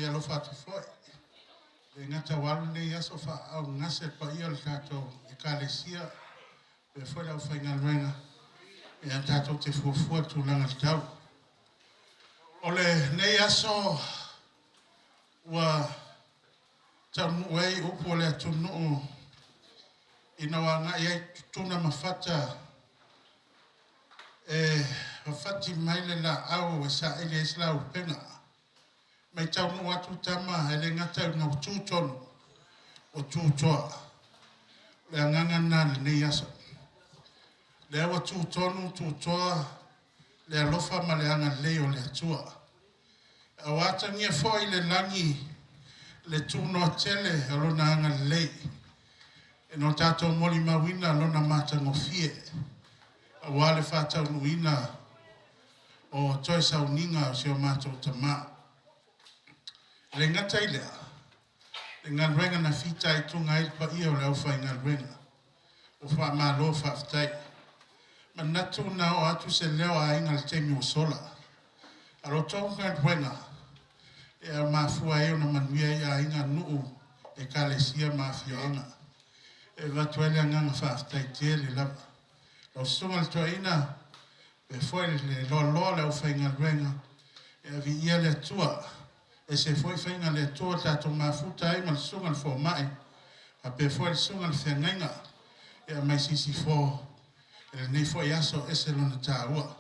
Fai alofa atu foi. E gata ua alu lenei aso faaaaogagase le paia o le tatou Ekalesia faapea foi le aufaigaluega, ia tatou te fuafua i le tulaga tatau. O lenei aso ua taunuu ai upu o le atunuu ina ua agai ai Tuna ma Fata e fafati mai le laau e saili ai se laupega. Mai taunuu atu tama e le gata ina ua tu tonu, ua tu toa. O le agaga lena i lenei aso. Lea ua tu tonu, tu toa le alofa ma le agalelei o le Atua. A ua atagia foi le lagi le tunoa tele o lona agalelei ina o tatou molimauina lona matagofie aua le faataunuuina o toe sauniga o si o matou tamā. E le gata i lea, le galuega na fitaituga ai le paia o le aufaigaluega. Ua faamalo faafetai. Manatu na oo atu se leo o aiga i le taimi ua sola. A o la outou galuega, e mafua ai ona manuia ai aiga, nuu, ekalesia ma afioaga. E avatu ai le agaga faafetai tele lava. Lau susuga i le toeaina, faapea foi le loaloa o le aufaigaluega, ia viia le Atua. E ese foi faiga a le Atua ua tatou mafuta ai ma le susuga i le fomai, faapea foi le susuga i le feagaiga mai Sisifo i lenei foi aso e ese lona taua.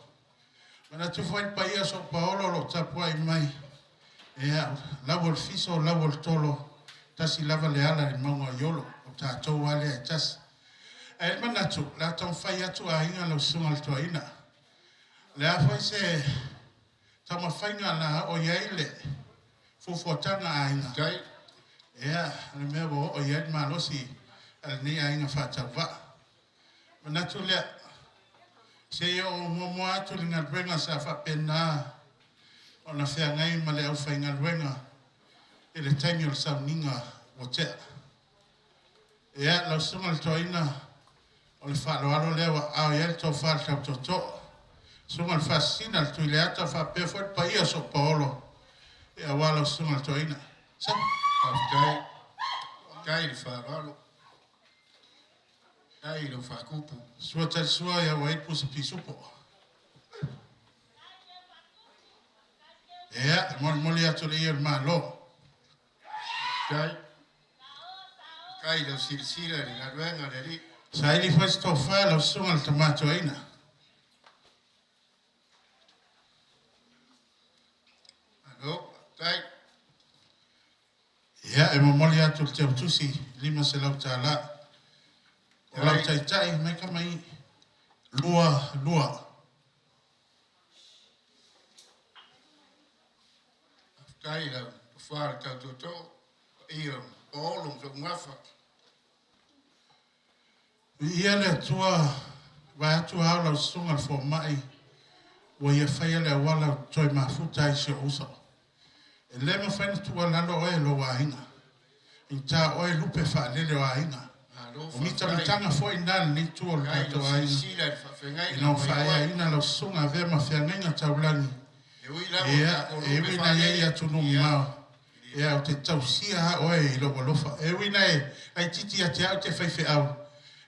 Manatu foi le paia o Sopaolo o lo o tapuai mai, ia, lau o le fiso, lau o le tolo, tasi lava le ala i le mauga o Iolo, o tatou lava lea e tasi. Ae i ai le manatu, o le a taumafai atu aiga lau susuga i le toeaina. O le a foi se taumafaiga o le a oo i ai le fuafuataga a aiga, ia, o le mea ua oo i ai le malosi a lenei aiga faatauvaa. Manatu lea, se i oo muamua atu le galuega sa faapena ona feagai ma le aufaigaluega i le taimi o le sauniga ua tea. Ia, lau susuga i le toeaina, o le faaaloalo lea ua aao i ai le tofa i le tautootoo. Susuga i le Faasisina, le Tuileata faapea foi le paia o Sopaolo, aua lau susuga i le toeaina. Sau. Faafetai. Faafetai i le faaaloalo. Faafetai i lau faatupu. Sua talisua ia ua i ai le pusa pisupo. Ia, e molimoli atu le ia o le Malo. Faafetai. Faafetai i lau silasila i le galuega a le Alii. Saili foi se tofa lau susuga i le tama toeaina. Malo, faafetai. Ia, e momoli atu le teutusi $500. O lau taitai mai ka mai lua lua. Faafetai i lau tofa i le tautootoo, paia o Paolo ma Soogafa. Viia le Atua, vaeatu ao lau susuga i le fomai, ua ia faia le auala ou te toe mafuta ai si ou uso. E le mafai ona tuualalo oe e lou aiga, i ta oe lupe faalele o aiga. Malo O faafetai. mitamitaga foi na lenei itu o le Faafetai i lau tatou aiga, silasila i le faafeagaiga ina ua na fai oe. faaeaina lau susuga avea ma feagaiga taulagi. E ui lava o Ia, tatou e lupe ui ina i ai faalele. atunuu Ia, mamao, ia, ou te tausia lava oe i lou alofa. E ui ina e laitiiti ia te au te faifeau,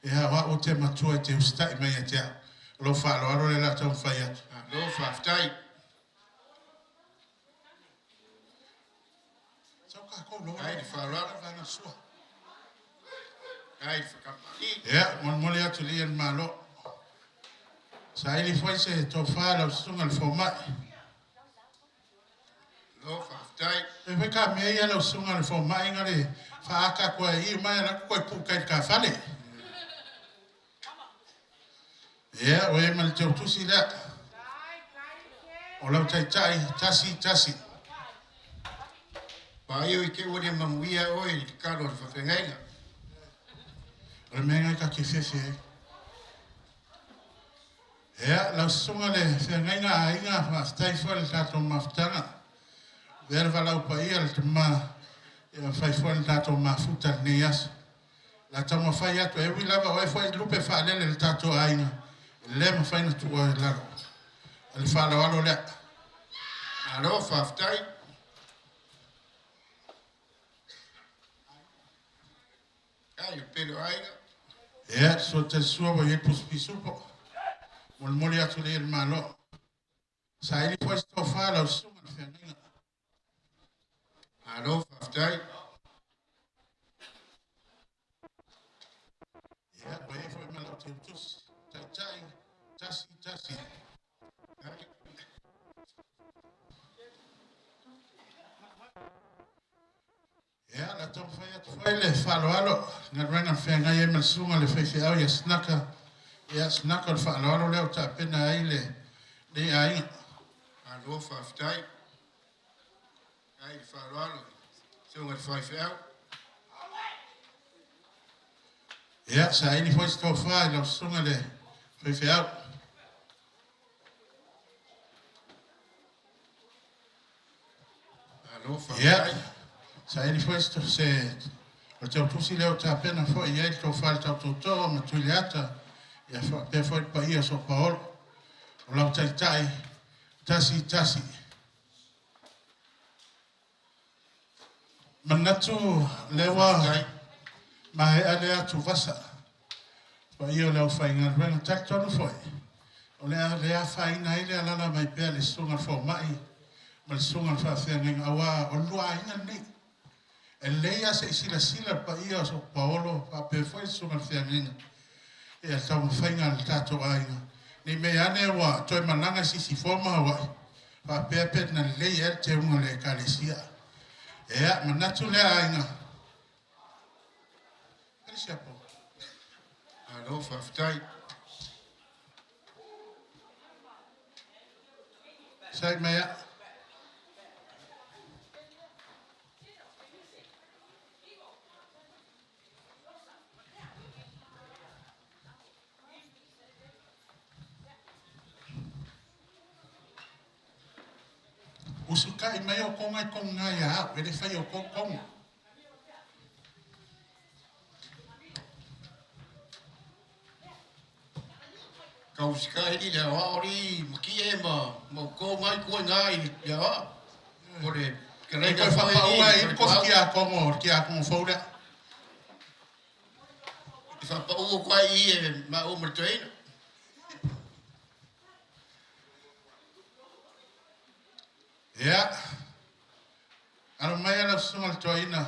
ia, o au ou te matua e te usitai mai ia te au. O lou faaaloalo lea o le a taumafai atu. Malo faafetai. Sau tatou loa Faafetai i le faaaloalo. vaega sua. Faafetai i le faatamalii. Ia, molimoli atu le ia o le Malo. Saili foi se tofa lau susuga i le fomai. Malo faafetai. E foi ka mea ia lau susuga i le fomai nga le faaka koe i mai la koe pu kai ka fale. Ia, o e ma le teutusi lea. O lau taitai, tasi, tasi. Paio i te ua le manuia oe i le tatalo a le faafeagaiga. O le mea ngai ka te fefe ai. Ia, lau susuga le feagaiga aiga, faafetai foi le tatou mafutaga. Avea le valaau paia le tama, ia fai foi le tatou mafuta lenei aso. La taumafai atu, e ui lava o e foi lupe faalele le tatou aiga, e le mafai ona tuua i lalo. O le faaaloalo lea. Malo faafetai. Kai pele aiga. Ia, so te sua wa ye puspisupo. Molimoli atu le malo. Saili foi se tofa lau susuga le feagaiga. Malo faafetai. Ia, ua i ai foi ma lau teutusi. Taitai, tasi, tasi. Ia, la taumafai atu foi le faaaloalo, galuega na feagai ai ma le susuga le faifeau ia Snaka. Ia, Snaka o le faaaloalo lea ua tapena ai le lenei aiga. Malo faafetai. Ai le faaaloalo susuga le faifeau. Ia, saili foi se tofa i lau susuga le faifeau. Malo faafetai. Ia, saili foi se o le tautusi lea o tapena foi i ai le tofa le tautotoa ma Tuileata, ia faapea foi le paia o Sopaolo. O lau taitai, tasi, tasi. Manatu lea ua maea lea atuvasa. Paia o le aufaigaluega talitonu foi. O le a le afaina ai le alala mai pea le susuga le fomai ma le susuga le faafeagaiga aua o le lua aiga lenei. E lelei lava se i silasila le paia o Sopaolo faapea foi le susuga le feagaiga. Ia taumafaiga a le tatou aiga. Nei mea ane ua toe malaga i Sisifo ma Hawaii. Faapea pe na lelei ea le teuga o le ekalesia. Ia, manatu lea aiga. Siapo. Malo faafetai. Sai mai. Usukai mai o konga i konga ia au, e le fai o konga. Kausika i le awa ori maki e ma ma ko ngai ko ngai le awa. O le E koe whapaua i ko ki a kongo, ki a kongo faura. I whapaua koe i e ma o martoina. Ia, alo mai ala susuga le toaina.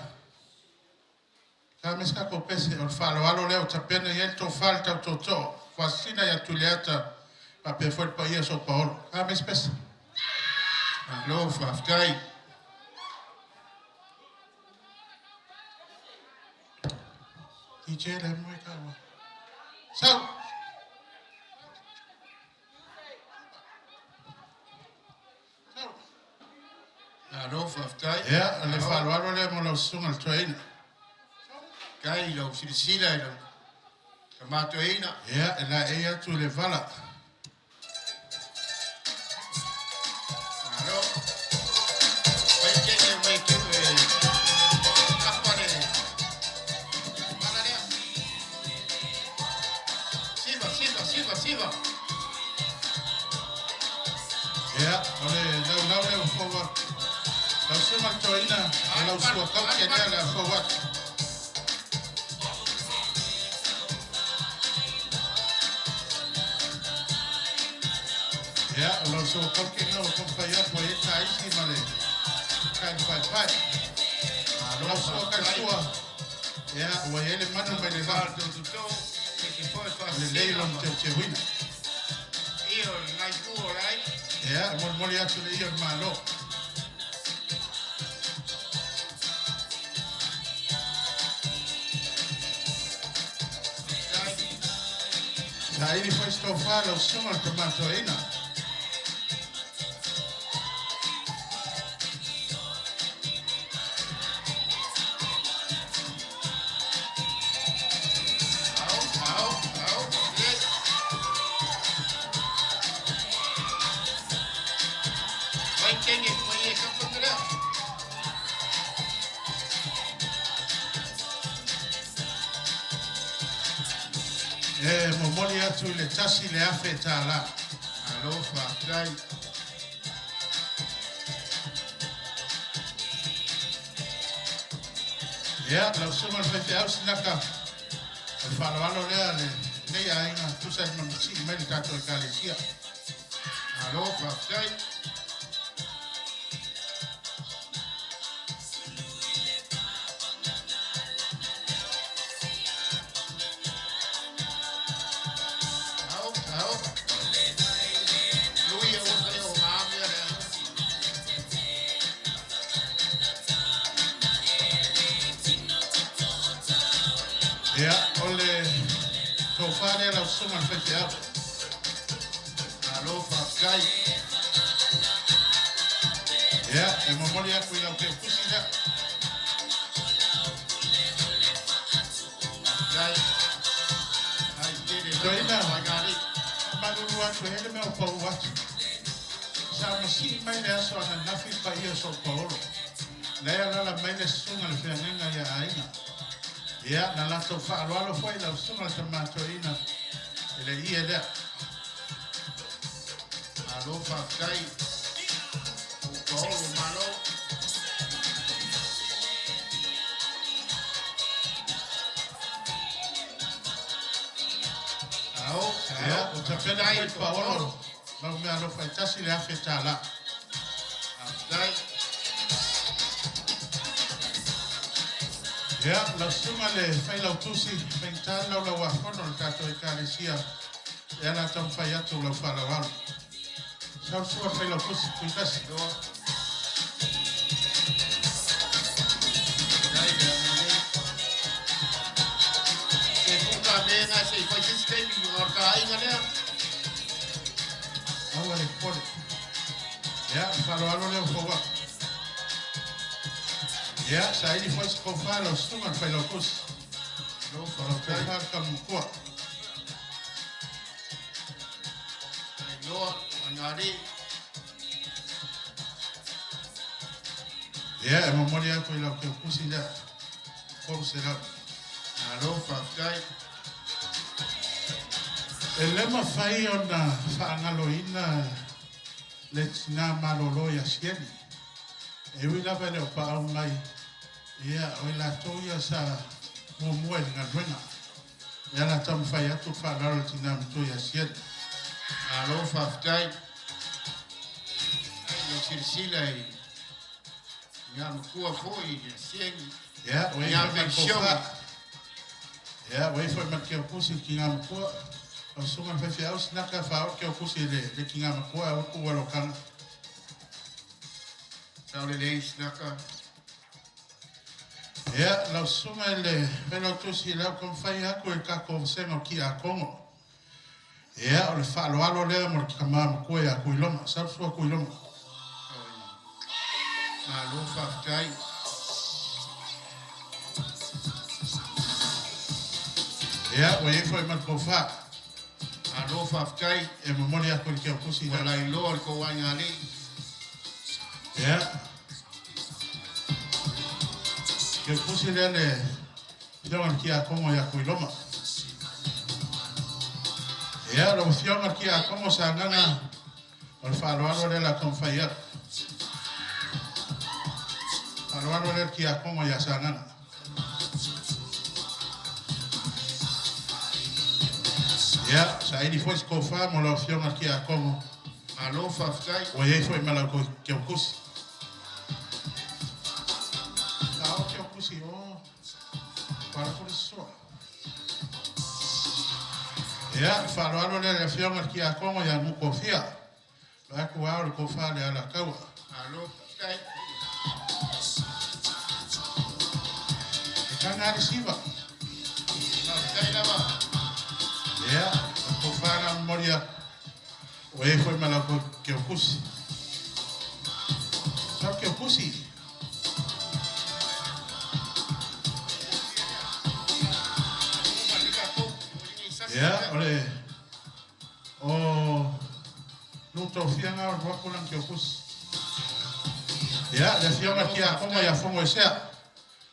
Ka me ska ko pese o le faaaloalo lea o tapena i ai le tofa le tautootoo. Faasina ia Tuileata faapea foi le paia o Sopaolo. Ka me se pese. Malo faafetai. DJ le moe ka ua. Sau! Sau! Malo faafetai. Ia, le faaaloalo lea mo lau susuga le toaina. Kai lau silasila i lau kamatoina. Ia, e la e atu le vala. Malo. Mai kenge mai kenge. Kapa le. Mana lea. Siva, siva, siva, siva. Ia, o le laulau lea ua fou atu. Lau susuga le toaina, o lau suakauke lea le a fou atu. Ia, o lau suakauke lea ua taumafai atu ai e taisi ma le kai paepae. Malo Lau sua kai faafetai. sua. Ia, ua i ai le manu mai le Fa va. tautoto. Se se foi O le faasina lei lo ma. teuteuina. Ia o le nai tu o lai. Ia, e molimoli atu le ia o le malo. Faafetai. Saili foi se tofa lau susuga le tamatoaina. Au, au, au. Yes. Mai kenge mai e kapa lea. E momoli atu i le tasi le afe tālā. Malo faafetai. Ia, lau susuga le faifeau sinaka. O le faaaloalo lea a lenei aiga tusa ai ma masii mai le tatou Ekalesia. Malo faafetai. Ao, ao. Lui e o sa o ngā mea lea. Ia, o le tofa lea lau susuga le faifeau. Malo faafetai. Ia, e momoli atu i lau teukusi lea. Faafetai. Ai tele Toeaina. lava ai. Malulu atu e le mea o pau atu. Sa masii mai le aso ananafi paia o São Paulo. Lea alala mai le susuga le feagaiga ia aiga. Ia, na latou faaaloalo foi lau susuga le tama toeaina i le ie lea. Malo faafetai. O Paolo malo. Ao, Ia, ao. o tapena foi Paolo. Lau mea alofa e tasi le afe tālā. Faafetai. Ia, lau susuga le failautusi, faigata le laulauafono le tatou Ekalesia e ala taumafai atu lau faaaloalo. Sau le susuga le failautusi, tuitasi. Loa. Dai le le. Se puka me nga se fai se se mi o ka inga lea. Aua le popole. Ia, faaaloalo lea o fou atu. Ia, saili foi se kofa lau susuga le failautusi. Lo O lau faafetai. tofa le kamukua. Ai loa ngari. Ia, e momoli atu i lau teukusi lea. 300. Malo faafetai. E le mafai ona faagaloina le tinā malolo ia Sieni. E ui lava e le o paau mai, ia, o i latou ia sa muamua i le galuega. Ia la taumafai atu le faaaloalo le tinā matua ia Sieni. Malo faafetai. Ai lo silasila i ngā makua foi i siengi. Ia, o Ngā foi ma le pensione. kofa. Ia, ua ifo i ma le keokusi i kigā makua. O susuga le faifeau sinaka faaoo le keokusi i le kigā makua aua ku alokaga. Sa le lei sinaka. Ia, lau susuga i le failautusi i lau taumafai atu i le tatou vasega o Kiakogo. Ia, o le faaaloalo lea mo le tamā matua ia Tuiloma. Sau le sua Tuiloma. Malo faafetai. Ia, ua i ai foi ma le tofa. Malo faafetai. E momoli atu i le keokusi Ua lea. lailoa le kou aiga alii. Ia. Keokusi lea le afioga i le Kiakogo ia Tuiloma. Ia, lau afioga i le Kiakogo sa agaga o le faaaloalo lea la taumafai atu. Faaaloalo lea le Kiakogo ia Sagaga. Ia, saili foi se tofa mo lau afioga i le Kiakogo. Malo faafetai. Ua i ai foi ma lau keokusi. Sao keokusi o pala le soa. Ia, faaaloalo lea le afioga i le Kiakogo ia Nukofia. Lo atu ao le tofa le alataua. Malo faafetai. E kaga le siva. Faafetai lava. Ia, o tofa na momoli atu. Ua i ai foi ma lau keokusi. Sau keokusi. Ia, o le o nutofiaga o le roaku lana keokusi. Ia, le afioga i le Kiakogo ia Fogoesea.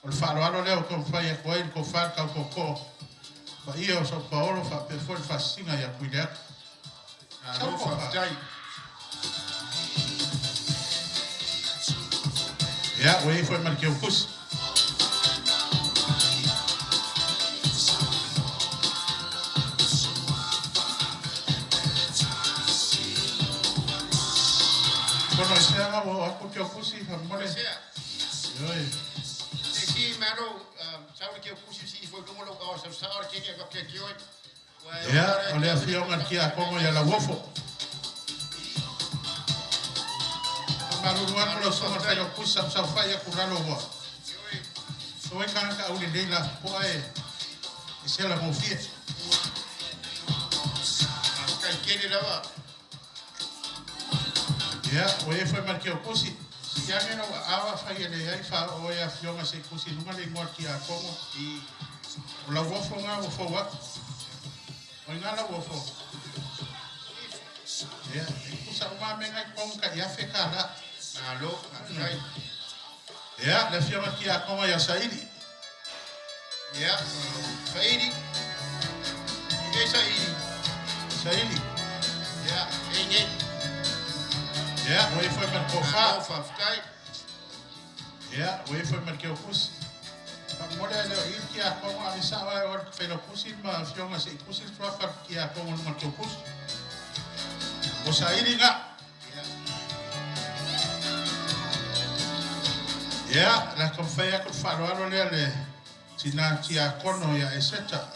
O le faaaloalo lea o taumafai atu ai le tofa le tautōtō. Paia o São Paulo faapea foi le faasisiga ia Tuileata. Malo faafetai. Ia, ua i ai foi ma le keokusi. o aku te okusi fa mole. Sea. Oi. Se si maro sa le ke kusi si fo lunga lo au sa sa ke ke ke ke oi. Ia, o le afioga le Kiakogo ia Lauofo. Faamalulu atu lau susuga i le Failautusi sa ou saofai atu i lalo ua so ai tagata aulelei lafopoa e sela gofie. Kai kele lava. Ia, ua i ai foi ma le Keokusi. Sili ane lau aao afai e leai faaoo ai afioga se i tusi i luga le igoa o le Tiakono. O Lauofo lena ua fou atu. O i ina Lauofo? Ia, e tutusa uma lava mea na i totonu tai $1,000. Malo, faafetai. Ia, le afioga i le Tiakono ia Saili. Ia, Saili. E Saili. Saili. Ia, e nei. Ia, ua i ai foi ma le tofa. Malo, faafetai. Ia, ua i ai foi ma le Keokusi. Faamolemole a le o i le Tiakono, ave sao lava e o i le Failautusi ma afioga se i tusi le suafa o le Tiakono i luga o le Keokusi. O Saili na. Ia, o le a taumafai atu le faaaloalo lea le tina Tiakono ia Eseta.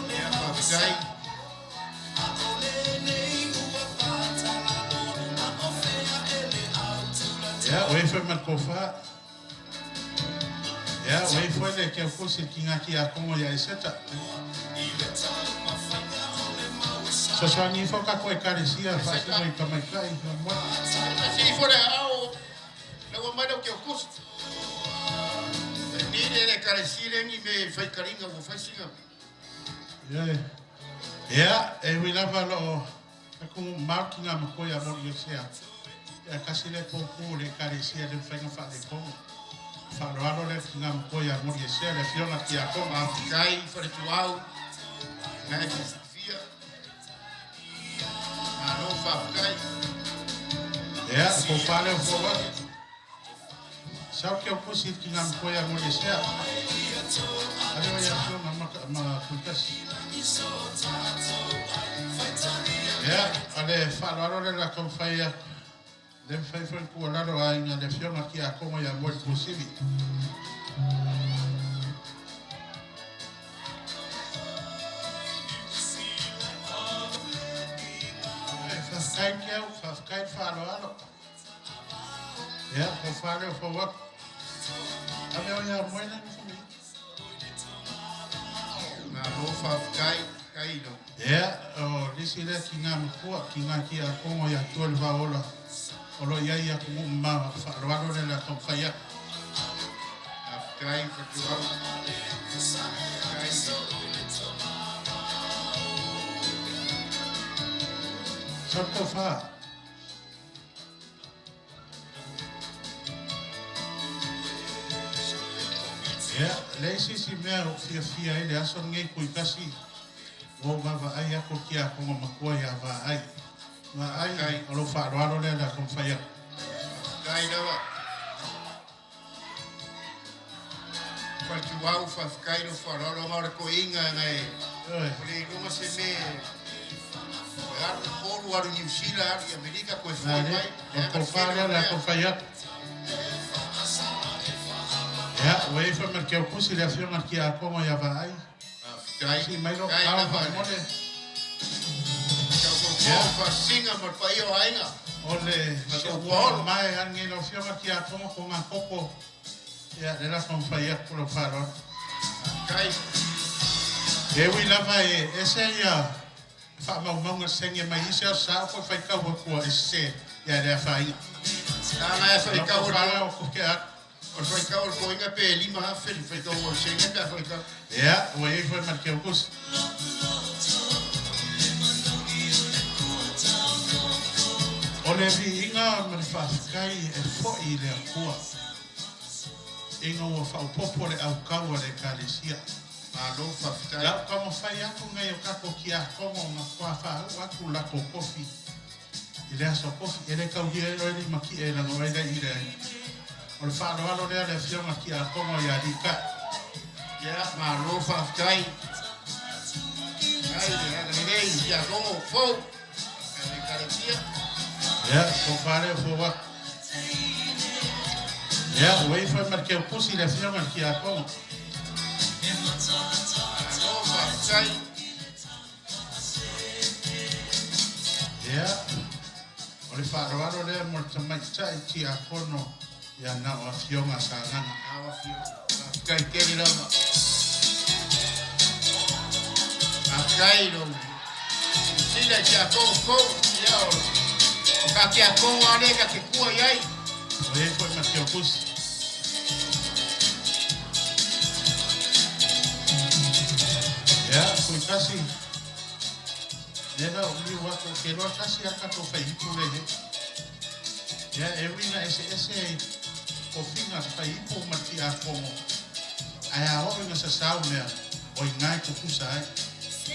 Ia, faafetai. Ia, ua i ai foi ma le tofa. Ia, ua i ai foi le Keokusi le tina Tiakono ia Eseta. Fesoasoani ifo tatou Ekalesia faasino i tamaitai faamoe. Se ifo le aao lau mai lau Keokusi. E ni le le ekalesia le ni me faikalinga ua faisiga. Ia, ia, e ui lava o loo atunuu mamao le tina matua ia Moli Iosea. Ia tasi lea poupu o le Ekalesia le mafai ona faaletonu. Faaaloalo lea i le tina matua ia Moli Iosea, le afioga i le Tiakono. Faafetai faletuau na e fiafia. Malo faafetai. Ia, le tofa lea o fou atu. Sau ke au pusi i le tina matua ia Moli Iosea. Ave oe ia afioga ma, ma Tuitasi. Ia, o le faaaloalo lea o le a taumafai atu. Le mafai foi le tuualalo a aiga le afioga i le Tiakono ia Moe Tuasivi. Faafetai Keu, faafetai le faaaloalo. Ia, tofa lea o fou atu. Ave oe ia Moe le nofo mai. Malo faafetai, faafetai i lau. Ia, o le isi lea tina matua, tina Tiakono ia Tualevaola, o lo o i ai atunuu mamao, faaaloalo lea o le a taumafai atu. Faafetai Fatuau. Faafetai. Sau le tofa. Ia, leai se isi mea o fiafia ai le aso lenei Tuitasi, ua ou vaavaai atu le Tiakono matua ia Vaai. Vaai, o lou faaaloalo lea o le a taumafai atu. Faafetai lava. Faletuau, faafetai lou faaaloalo ma o le toeaina nai o le iloga se mea e alu i Upolu, alu i Niu Sila, alu i Amerika, toe foi mai. O le tofa lea o le a taumafai atu. Ia, ua i ai foi ma le Keokusi le afioga i le Tiakono ia Vaai. Faafetai. Sii mai lou Faafetai ao lava. faamolemole. Tau faasina ma le paia o aiga. O le siaua mae ange lau afioga Tiakono ko ngā koko. Ia, le la taumafai atu lau faaaloalo. Faafetai. E ui lava e ese ia faamaumauga senge mai isi aso sa au koe faitau atu a e sese ia le afaina. Lana e faitau Lau o le faaaloalo ko ke atu. O le faitau o le toeaina pe 5,000 le faitau o le senge pe a faitau. Ia, ua i ai foi ma le Keokusi. O le viiga ma le faafetai e foi i le Atua ina ua faaopoopo le aukau a le Ekalesia. Malo faafetai. Lau taumafai atu nai o tatou tiakono na toa faauu atu le latou tofi i le aso tofi. E le taulia ai oe Limatie e lago ai le i le O le faaaloalo lea le afioga tiakono ia Lita'i. Ia, malo faafetai. Ai le agalelei tiakono fou a le Ekalesia. Ia, tofa lea fou atu. Ia, ua ifo ai ma le keukusi le afioga i le tiakono. Malo faafetai. Ia, o le faaaloalo lea mo le tamaitai tiakono ia na o afioga a Sagaga. Ao afioga. Faafetai tele lava. Faafetai lou silasila i tiakono fou. Ia o o ka tiakono lava lea ta te tua i ai. Ua i ai foi ma le keukusi. Ia, Tuitasi, lea la ou liu atu, ou te iloa tasi lava le tatou faiipu lea i ai. Ia, e ui ina eseese tofiga a le faiipu ma le tiakono, ae a oo ina sasau mea, o i ina e tutusa ai.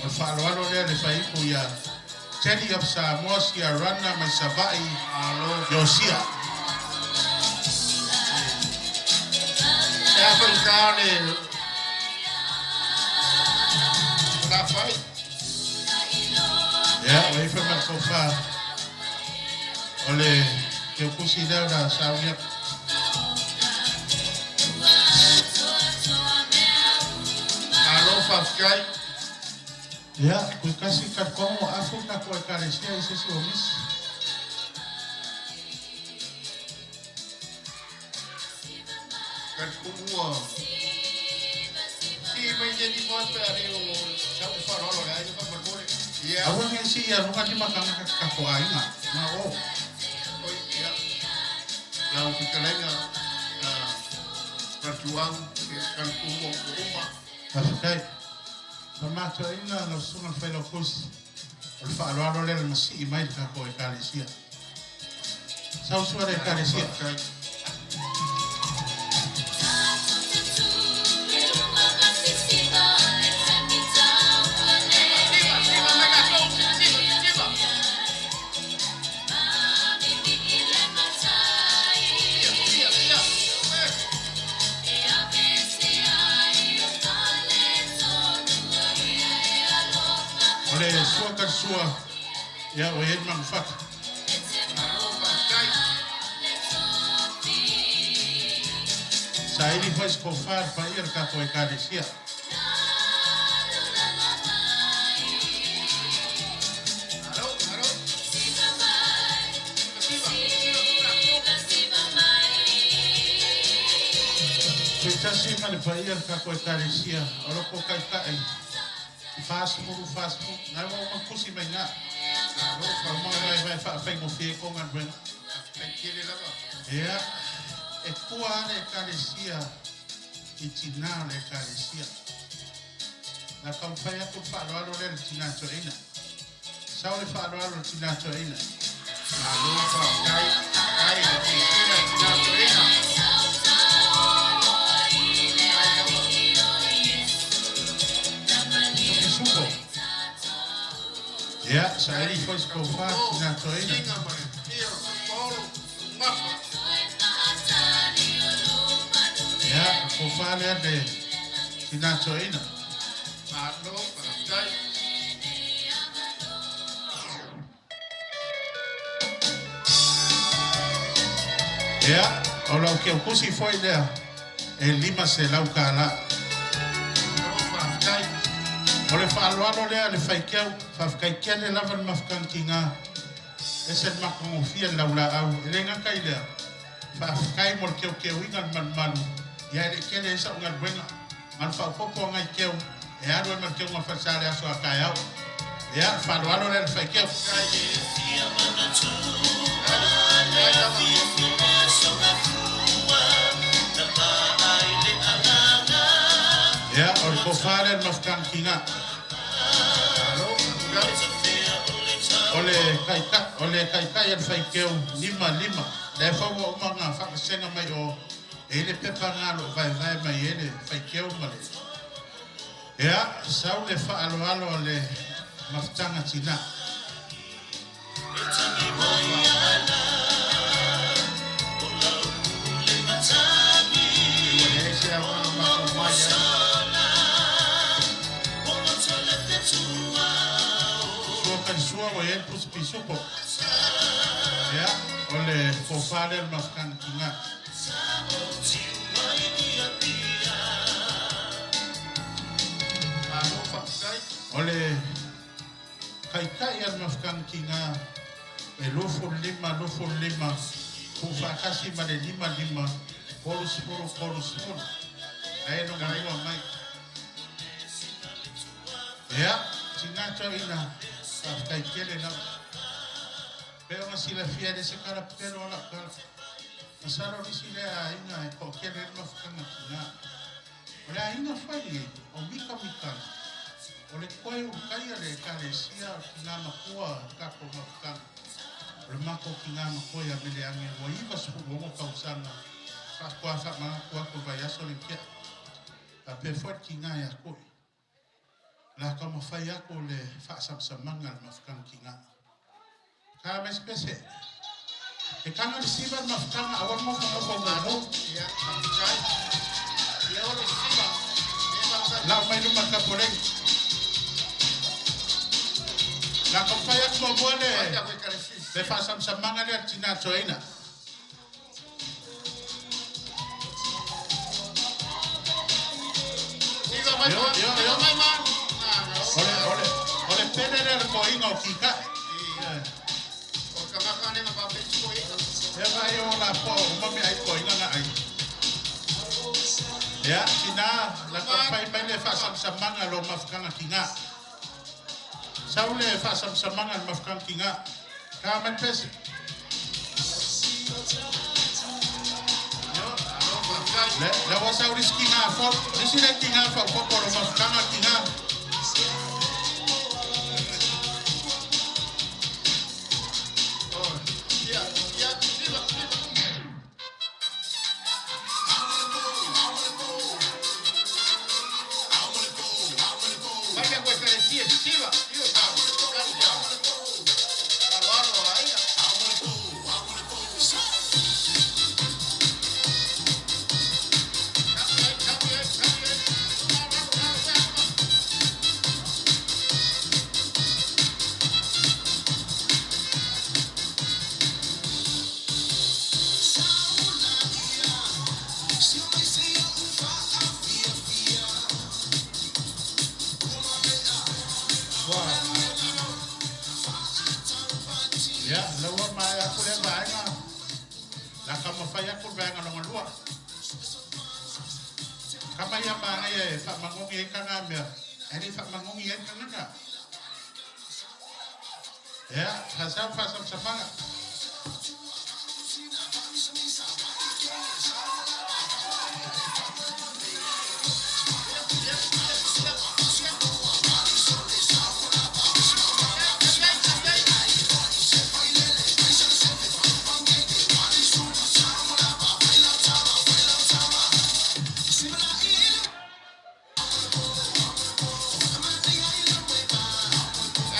O le faaaloalo lea i le faiipu ia Teddy of Samoa Siarana mai Savaii, Malo. Iosia. E a faigata le o la fai. Ia, ua ifo ma le tofa o le teukusi lea o le a sauni atu. Malo faafetai. Ia, Tuitasi talitonu ua afu le tatou Ekalesia i se isi o misi. Talitonu ua sii mai le lima pe a le o sau le faaaloalo a le aiga faamolemole. Ia. Aua ne i sii aluga lima tagata ki tatou aiga, ma o. Oi, ia. Lau fetalaiga, Ratuau, ia, talitonu ua uma. Faafetai. Faamatoaina lau Susuga i le Failautusi, o le faaaloalo lea i le masii mai i le tatou Ekalesia. Sau sua le Ekalesia. O le sua tali sua, ia ua i ai le manufata. Saili foi se tofa i le paia o le tatou Ekalesia. Tuitasi ma le paia o le tatou Ekalesia o lo ko taitai 40 40 nai ua uma tusi mai ina. Ua uma ona vaevae faafaigofie ai tou galuega. Ia, e tua lava le Ekalesia i tinā o le Ekalesia. Na taumafai atu le faaaloalo lea i le tinā toeaina. Sau le faaaloalo i le tinā toeaina. Malo faafetai, faafetai i le silasila i tina toeaina. Faafetai lava. Pisupo. Ia, saili foi se tofa Tautuo, tinā toeaina. Sina ma le Pio, Paolo, Mafa. Ia, tofa lea le tinā toeaina. Malo faafetai. Ia, o lau keukusi foi lea e $500. Malo faafetai. O le faaaloalo lea le faikeu, faafetai tele lava le mafutagiga. Ese le matagofie le laulaau. E le gata i lea, faafetai mo le keukeuina le malumalu, ia e le i tele ai sa'u galuega. Ma le faaopoopo a nai keu, e alu ai ma le keuga falesa le aso a taeao. Ia, le faaaloalo lea le faikeu. Faafetai lava. Ia, o le tofa lea le mafutagiga. Malo faafetai. O le taitai, o le taitai a le faikeu lima lima. Lea foi ua uma ona faavasega mai o e i ai le pepa lena o lo o vaevae mai ai le faikeu ma le. Ia, sau le faaaloalo a le mafutaga tinā. Malo faafetai. Ua leai se agaga matou mai ai. Sua tali sua ua i ai le pusi pisupo. Ia, o le tofa lea o le mafutaga tiga. Malo faafetai. O le taitai a le mafutaga tiga e 25 25 tuufaatasi ma le 55 30 30. Ae logalua mai. Ia, tina toeaina, faafetai tele lava. Pe ona silafia le se kala pelo ala kala. Masalo nisi lea aiga e toatele ai le mafutaga tiga. O le aiga foi lenei, o Mika Mikana, o le toe ulutaia le Ekalesia o tina matua o le tatou mafutaga. O le matou tina matua ia Meleage ua 96 tausaga faatoa faamanatu atu i le vaiaso le tea. Faapea foi le tina ia Toi. O le a taumafai atu le faasamasamaga a le mafutaga tiga. Ka mai se pese. E taga le siva le mafutaga aua le nofonofo Malo, mumu. ia, faafetai. Ia o le siva. E faafetai. Lau mai luma tapoleni. La taumafai atu muamua le Mai ta koe kare le sisi. faasamasamaga lea le tina toeaina. Siva mai Io, ma, io, siva io. mai ma. Ah, no. O le, o le, o le pele lea le toeaina o kikae. O ka makane ma pape ko ina. E vai o la po, o mami ai toeaina na ai. Ia, tina, la taumafai mai le faasamasamaga lo mafutaga tiga. Sau le faasamasamaga le mafutaga tiga. Ka mai le pese. Yo, alo faafetai. Le, le ua sau lisi tiga fou, lisi le tiga faaopoopo lo mafutaga tiga. Oh, ia, ia, siva, siva. Mai ta koe kare sisi, siva, siva tau. Kare tau. Alo alo aia. Kami ai, kami ai, kami ai. Alo alo alo alo. Ia, la ua maea atu lea vaega. La taumafai atu le vaega longalua. Kama ia manaia e faamagogi ai taga mea, ae le faamagogi ai tagata. Ia, sa faasamasamaga.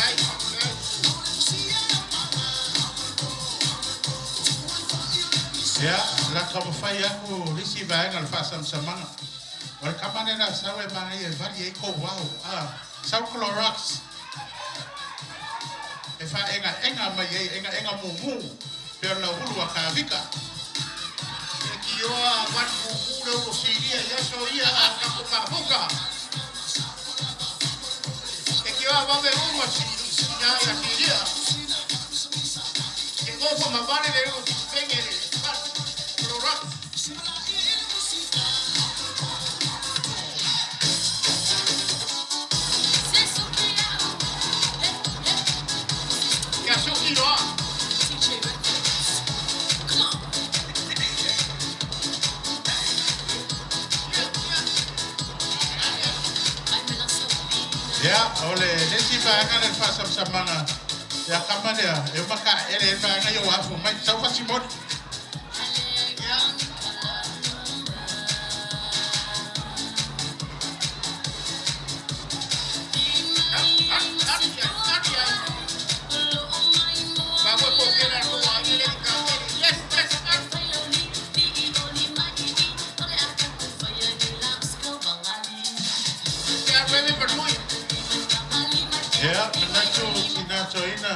Ai, ai. Ia, la taumafai atu lisi vaega o le faasamasamaga. O le kama lea sau e manaia e vali ai kou ao. Ah, sau Clorox. E faaegaega mai ai, egaega mumu. Pe o le lauulu a kavika. E ki oa wan mumu le ulo siria ia so ia a kako mafuka. E ki oa vave uma si na ia siria. E ngofo mavale le ulo penge le Clorox. Ia so ki roa. Ia, o le lesi vaega le faasamasamaga. Ia kama lea, e uma kaele le vaega ia ua afu mai. Sau fasimoli. Ia. Ari ai, ari ai. Ba mo ko kera ko ai le ka. Yes, yes, yes. Ia reme per lui. Ia, manatu tina toeaina.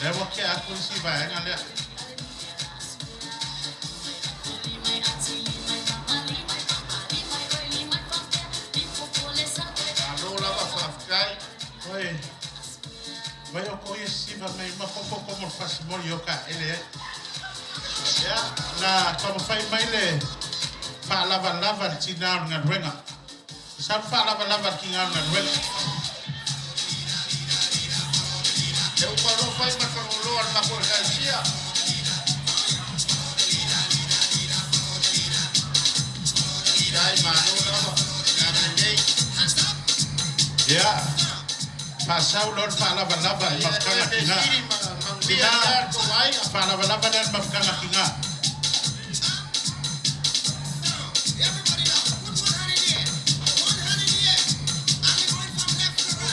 Lea ua tea atu isi vaega lea. Malo lava faafetai. Oi, vai o ko ia siva mai ma fofo ko mo fasimoli o ka ele ai. Ia, na taumafai mai le faalavalava le tinā o le galuega. Sa faalavalava le tinā o le galuega. E uma loa fai ma fagoloa le matou ekalesia. Faafetai malo lava agaga lelei. Ia, faasau loa le faalavalava i Ia mafutaga e tinā. fesili ma manuia Tinā, lea le tou aiga. faalavalava lea le mafutaga tinā.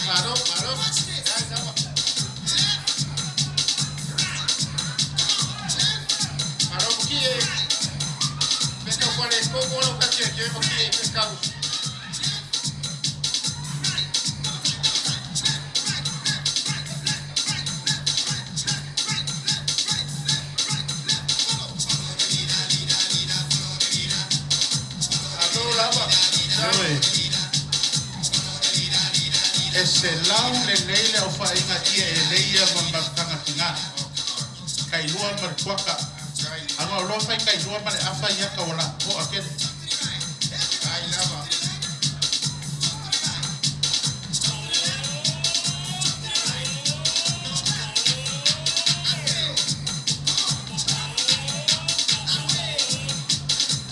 Malo, malo. Faafetai lava. Malo mo ki e pe tau faaletonu ona o katiatia ma ki e fekau. Malo lava. Faafetai. Ioe, e se lau lelei le aofaiga ia e lei ia ma le mafutaga tinā. Kailua ma le kuaka. Faafetai. Aga o loa fai kailua ma le afa ia kauala po'a tele. Faafetai lava.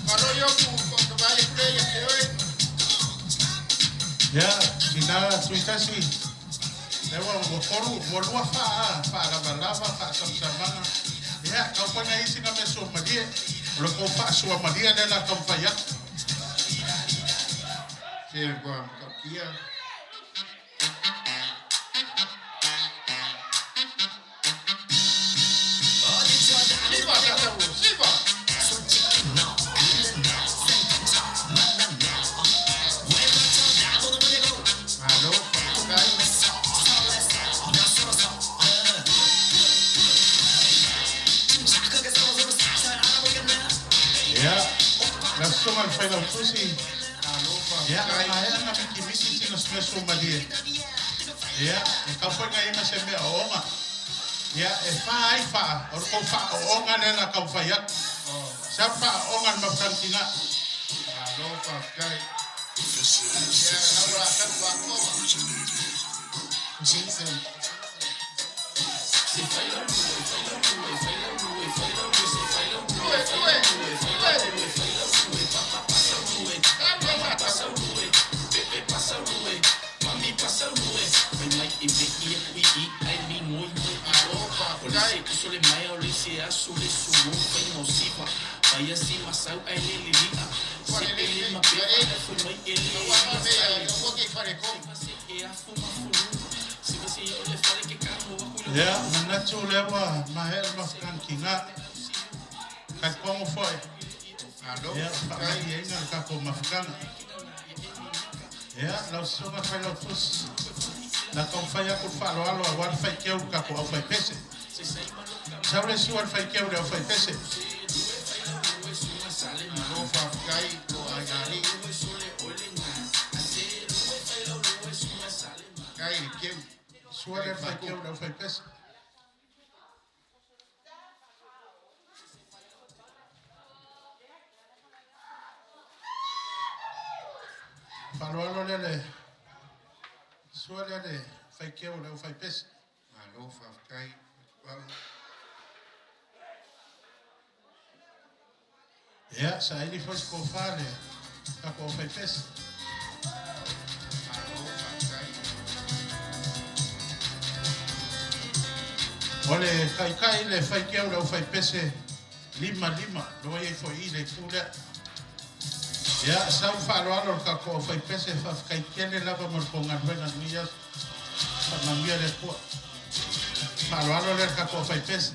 Malo ioku ko vai ku le ia te oe. Ia, tinā tuitasi, lea ua ua tolu, ua lua faa, faalavalava, faasamasamaga. Ia, taupaga isi na mea suamalie. O le kou faasuamalia lea la taumafai atu. Se ua matautia. Siva tatau, siva. Malo, faafetai. Ia, lau susuga le failautusi. Malo, Ia, faafetai. maea na mikimiki sina mea suamalie. Ia, e taupaga ai ma se mea ooga. Ia, e fā ai faa, o le kou faaooga lea la taumafai atu. Sa faaooga le mafutaga tinā. Malo, faafetai. Ia, lau la tanu atoa. Tue, tue, tue. Tau ia tatau. Malo, faafetai. Falelei, e ua mea ua ke faletonu. Ia, manatu lea ua maea le mafutaga tinā. Talitogo foi. Malo, Ia, faafetai. faamaieina le tatou mafutaga. Ia, lau susuga failautusi. Na taumafai atu le faaaloalo auā le faiteu le tatou aufaipese. Sau le sua le faiteu le aufaipese. Malo, faafetai o aiga alii. Kai le keu. Sua le faiteu le aufaipese. Faaaloalo lea le sua lea le faiteu le aufaipese. Malo, faafetai. Au. Ia, saili foi se kofā le tatou aufaipese. Malo, faafetai. O le taitai le faiteu le aufaipese lima lima, loa iai foi i le itu lea. Ia, sau faaaloalo le tatou aufaipese faafetai tele lava mo le tou galuega lenei aso. Faamanuia le Atua. Faaaloalo lea le tatou aufaipese.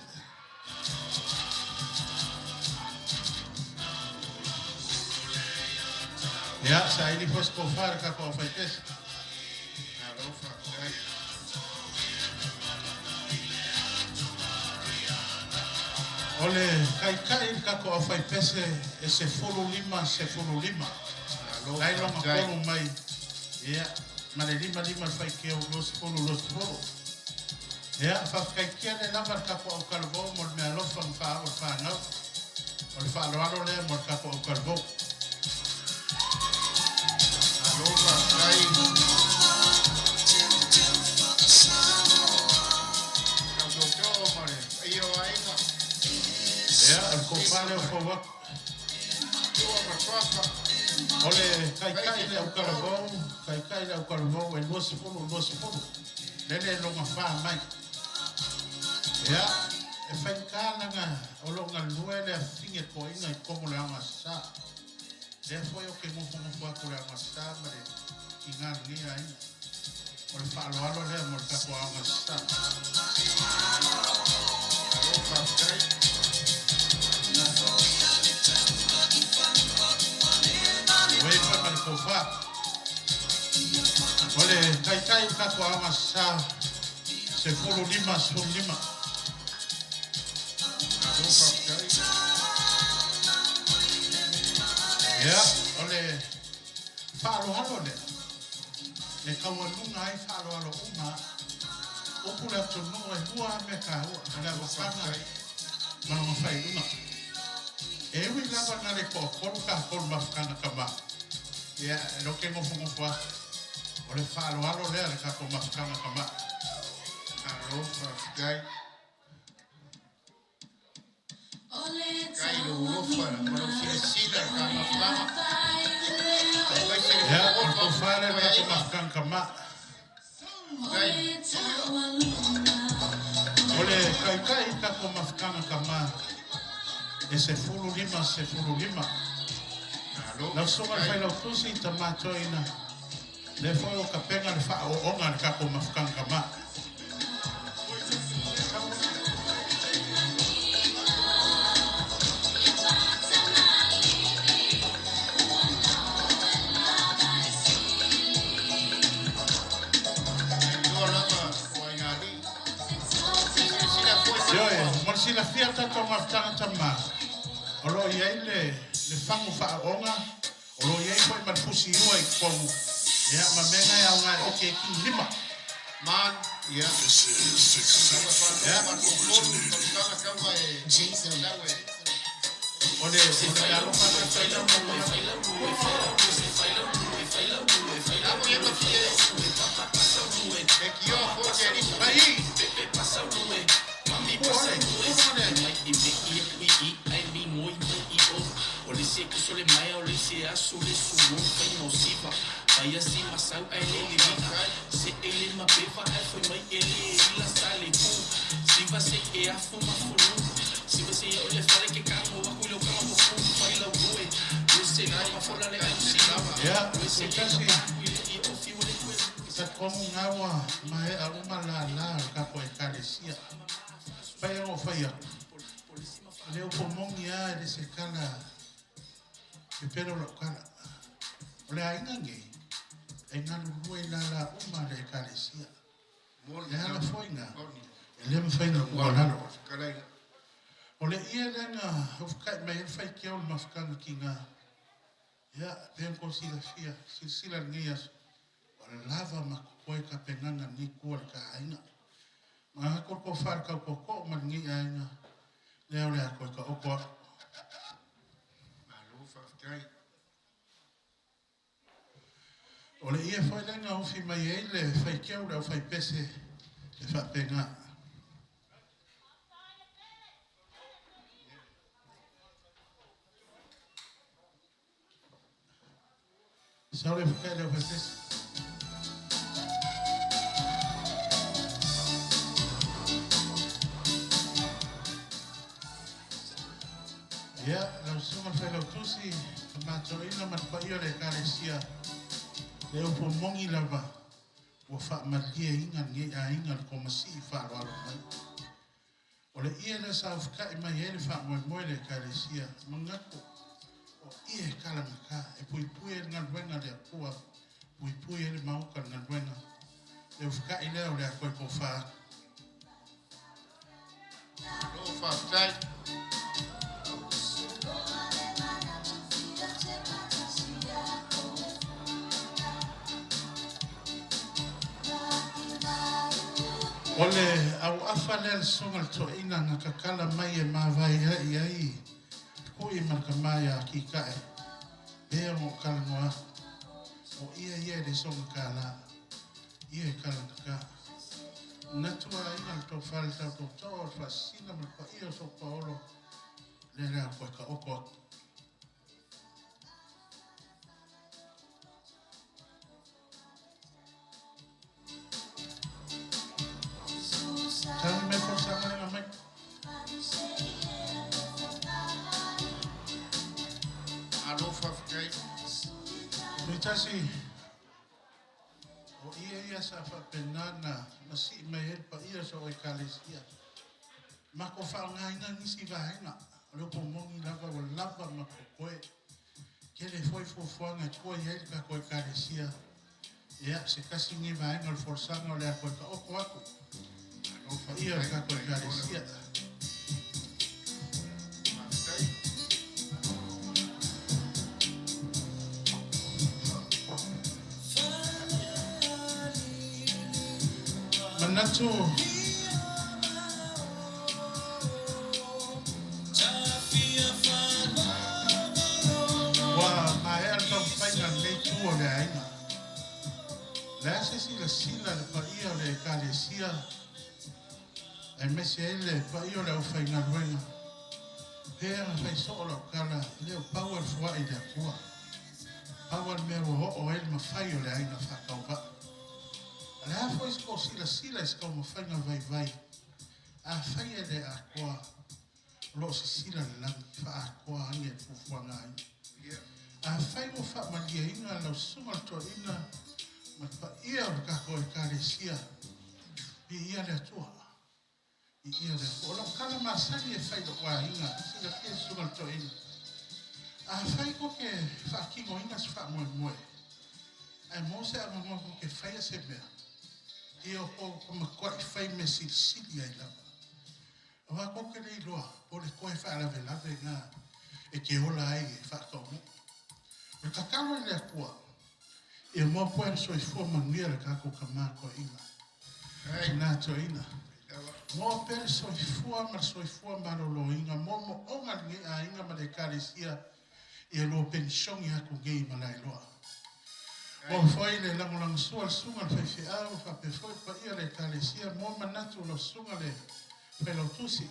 Ia, saili foi se kofā le tatou aufaipese. Malo, faafetai. O le kaikai le kako au fai pese e se fulu lima se fulu lima. Lai longa kolu mai. Ia, ma le lima lima le fai keu los fulu los fulu. Ia, whawhakaikia le lava le kako au kalvou mo le mea alofa ma whaao le whanau. O le whaaloalo lea mo le kako au kalvou. Alo faafetai. Tautoto ma le paia o aiga. Ia, o le kofale o fauaku. Tua ma Tuafa. O le kaikai le au kalavou, kaikai le au kalavou e 20 20. Lele longa wha mai. Ia, e whaikānanga o lo ngā lue le a finge ko inga i kongo le anga sa. Lea foi o ke ngofo ngofo aku le anga sa ma le ki ngā ngia inga. O le whaaloalo lea mo le kako anga sa. Alo faafetai. Ue foi ma le kofa. O le kaikai i kako anga sa se fulu lima se fulu lima. Alo faafetai. Ia, o le whaalohalo lea. Le kauanunga ai whaalohalo uma. Upu le atunuu e hua me ka hua. O le awakanga malonga whai unga. E ui lava na le ko kolu ka kolu mafukanga kama. Ia, e lo ke ngofo ngofo a. O le whaalohalo lea le kako mafukanga kama. Alo faafetai. Kai lo ulofa ma lou silasila le kamafutaga. Aemaise le Ia, o le faaofa kofale le ma kako aiga. mafukanga kama. Kai. O le kaikai kako mafukanga kama. E se fulu lima se fulu lima. Alo Lau sunga le faafetai. whailau tusi i ta mātoina. Le foi o kapenga le wha o onga le kako mafukanga kama. Iloa lava o aiga alii. Silasila foi Ioe, Samoa. mo le silafia tatou mafutaga tamā, o loo i ai le le fagu faaooga, o loo i ai foi ma le fusiua i totonu, ia ma mea na e aoga e oke e kini lima. Man, ia. Tauga Ia, faalogo ma le totonu tausaga tauga e tau e. o le o le alofa le failau mo le Amo ia mafie. E kioa foi te alisi. Mai ua ole, ua le Ia, se tasi sa komu ngawa ma e a uma la la o kako e kalesia. Pai o fai aku. Le upo mongi a e le se kala e pero lau kala. O le ainga nge, e ngalu lue la la uma le kalesia. Moni Le ala foinga, moni. e le mwhaina kua lalo. Kalaiga. O le ia lenga, ufukai mai e whai kia o le mafukanga ki ngā. Ia, pēn ko sila fia, sila sila ngi aso. O le lava ma koe ka penganga ni kua le ka ainga. Ma hako ko whare kau ko ko ma ngi ainga. Leo le ako ka oko aku. Malo faafetai. O le ia whai lenga ufi mai e le whai kia o le au whai pese e whapenga. Sa o le whakai le au whai pese. Ia, lau sunga le whai tusi, ka mātoina ma le paia le ekalesia. Le upo mongi lava, ua whaamalia inga nge a inga le komasi i whaaloalo mai. O le ia le sa ufukai mai e le whaamoemoe le ekalesia. Mangako, o ia e kalanga ka, e pui pui e ngaluenga le akua, pui pui e le mauka le ngaluenga. Le ufukai lea o le akoe ko wha. Malo faafetai. O le auafa lea le susuga i le toeaina na tatala mai e mavae ai ai kui ma le tama ia Kikae pea ona ou talanoa atu. O ia ia e le soga kālā, ia e talatata. Manatu aiga le tofa le tau tootoo o le faasisina ma le paia o So'u Paolo, lea le a toe taoto atu. Sauni mai folasaga lea na aumai. Malo faafetai. Tuitasi, o ia ia sa faapena na masii mai ai le paia o so o Ekalesia. Matou faaaogaina nisi vaega, o le upu moni lava ua lava ma totoe. Tele foi fuafuaga e tua i ai le tatou Ekalesia. Ia, se tasi lenei vaega o le folasaga o le a toe taoto atu Malo paia o le faafetai. tatou Faafetai mo le Ekalesia. Faafetai. Manatu ua maea le taumafaiga a lenei itu o le aiga. Le a se silasila le paia o le Ekalesia aemaise ai le paia o le aufaigaluega. Pea na fai soo lau tala, e le o pau le foai i le Atua. Pau le mea ua oo ai le mafai o le aiga faatauvaa. A le a foi se silasila i se taumafaiga vaivai, afai e le atoa, o loo sisila le lagi, faaatoa age e fuafuaga ai. Afai ua faamalieina lau susuga le toeaina ma le paia o le tatou Ekalesia, viia le Atua, viia le Atua. O lau tala masani e fai i lou aiga, silafia le susuga le toeaina. Afai ko ke faatinoina se faamoemoe, ae mo se avanoa ko ke faia se mea, ia o ko matuai fai mea silisili ai lava. Aua ko ke le iloa, po le koe faalavelave na e ke ola ai e faataunuu. O le tatalo i le Atua, ia maua pea le soifua manuia le tatou tama toeaina. Ai. Tina toeaina. Lava. Maua pea le soifua ma le soifua maloloina, moomooga lenei aiga ma le Ekalesia, ia lua penisione atu nei i Malaeloa. Maua foi le lagolagosua le susuga le faifeau, faapea foi le paia o le Ekalesia, mo manatu o lau susuga le failautusi.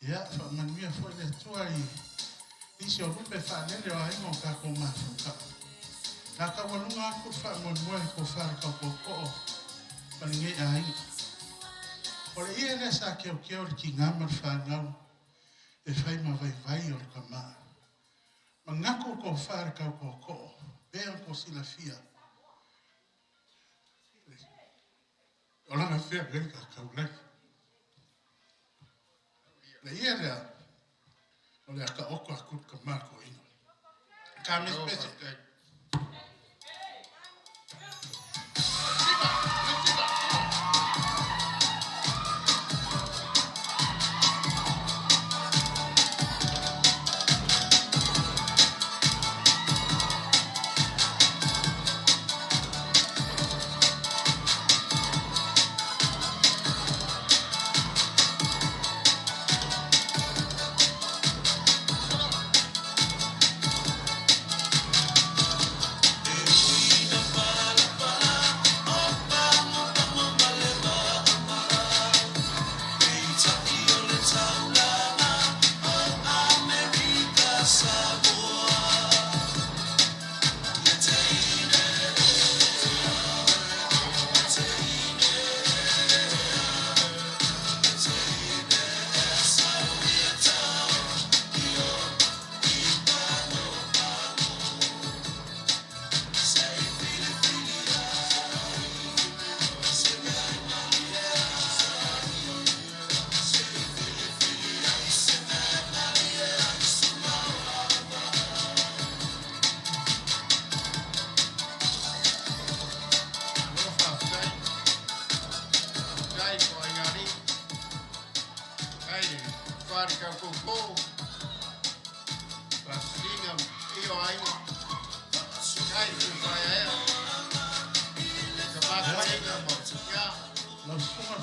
Ia, faamanuia foi le Atua i nisi o lupe faalele o aiga o tatou mafuta. Na taualuga atu le faamoemoe tofa le tautootoo ma lenei aiga. O le ia lea sa keokeo le tiga ma le fanau e fai ma vaivai o le tama. Manatu tofa le tautootoo, pea ko silafia. O lana feagaiga taulagi. Le ia lea, o le a taoto atu le tama toeaina. Ka Malo mespese. faafetai.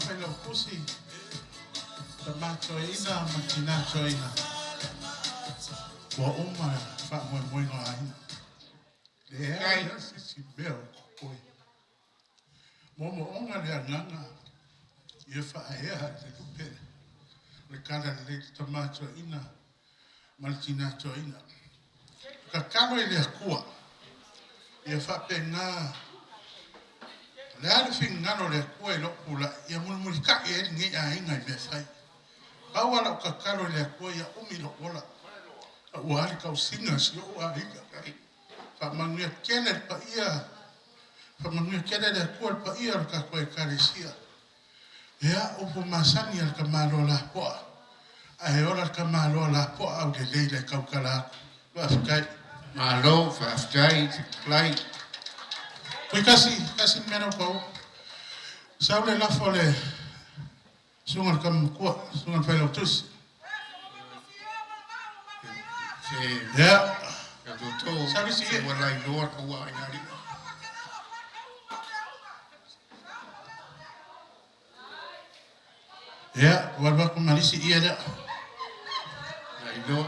Failautusi, Tama Toeaina ma Tina Toeaina, ua uma le faamoemoega o aiga. Leai lava se isi mea o totoe. Moomooga le agaga ia faaea i le lupe o le talalelei i le Tama Toeaina ma le Tina Toeaina. Tatalo i le Atua ia faapena o le a le finagalo o le Atua i lou tulai, ia mulimulitai ai lenei aiga i mea fai. Pau lava lau tatalo i le Atua ia umi lou ola, aua le tausiga o si ou aiga. Faamanuia tele le paia, faamanuia tele le Atua i le paia o le tatou Ekalesia. Ia, upu masani a le tamaloa lapoa, ae ola le tamaloa lapoa aulelei le tautala atu. Faafetai. Malo, faafetai, fetalai. Pui tasi, tasi le mea lea ua pau. Sau le lafo a le susuga i le tama matua, susuga i le Failautusi. Se Ia, tautoto, sau le isi se ie. ua lailoa le kaua ai nā lima. Ia, ua alu atu ma le isi ie lea. Lailoa,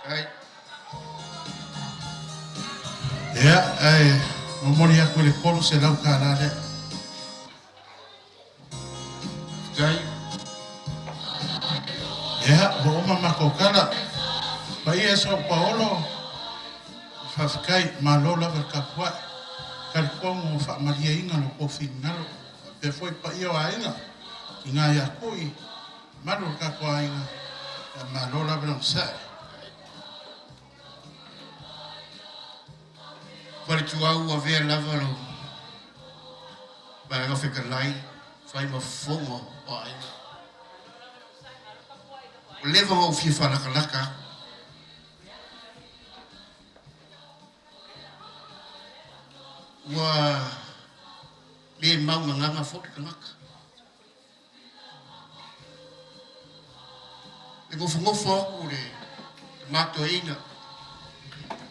ai. Ia, ae momoli atu i le $300 lea. Faafetai. Ia, ua uma matou tala. Paia e Soo Paolo, faafetai, malo lava le tapuai. Talitonu ua faamalieina lo outou finagalo. Faapea foi paia o aiga, tina ia Kui, malu o le tatou aiga, ia malo lava le onosai. Faletuau ua avea lava lo vaega fetalai fai ma fofoga o aiga. Ua leva ona ou fia faalakalaka atu. Ua le maugagaga foi le tagata. E nofonofo atu le matoeina,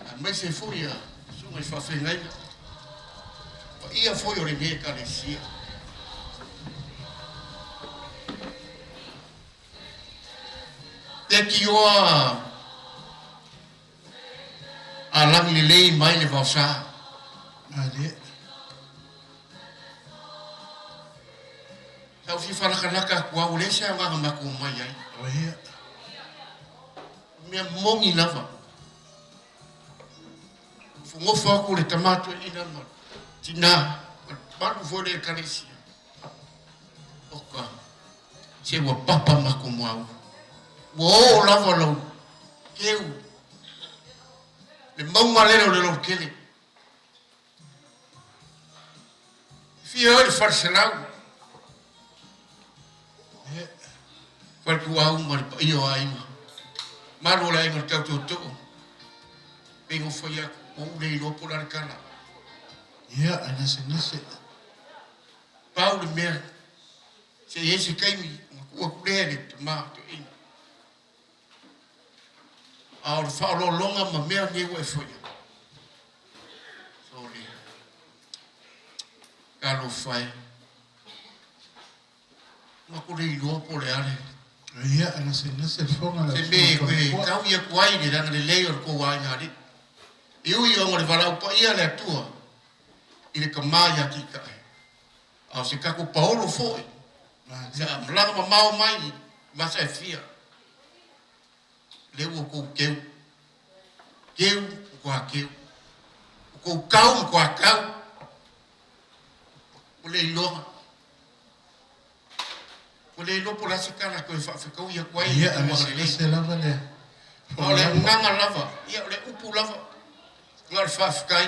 aemaise foi a susuga i faafeagaiga, paia foi o lenei Ekalesia. Te tioa a lagi lelei mai le vaosa. Malie. Sa ou fia faalakalaka atu au, o leai se agaga matou omai ai. O ia. O mea moni lava. Nofonofo atu le tama toeaina ma tina, ma le mamalu foi o le Ekalesia. Oka, se ua papa matou maua. Ua oo lava lou keu, le mauga lele o le lolotele. Fia oi le faleselau. Faletuau ma le paia o aiga. Malu o le aiga o le tau tootoo. Pei ona fai atu, ua ou le iloa po o le a le tala. Ia, e gasegase. Pau le mea, se i ai se taimi ona tuu atu lea i le tama toeaina. A o le faaoloologa ma mea nei ua e faia, sole, talofa e, matou le iloa po o le a le. Ia, e gasegase le fofoga o le Se mea e Afioga toe Matua. taui atu ai le agalelei o le tou aiga alii. E ui ona o le valaau paia a le Atua i le tama ia Titae, a o se tatou paolo foi sa malaga mamao mai i vasa e fia, lea ua outou keu, keu matua keu, outou kau matua kau, ua le iloa, ua le iloa po o le a se tala e toe faafetaui atu ai i Ia, le tulaga lelei. gasegase lava le Ma o le fofoga lava. agaga lava, ia o le upu lava, na o le faafetai.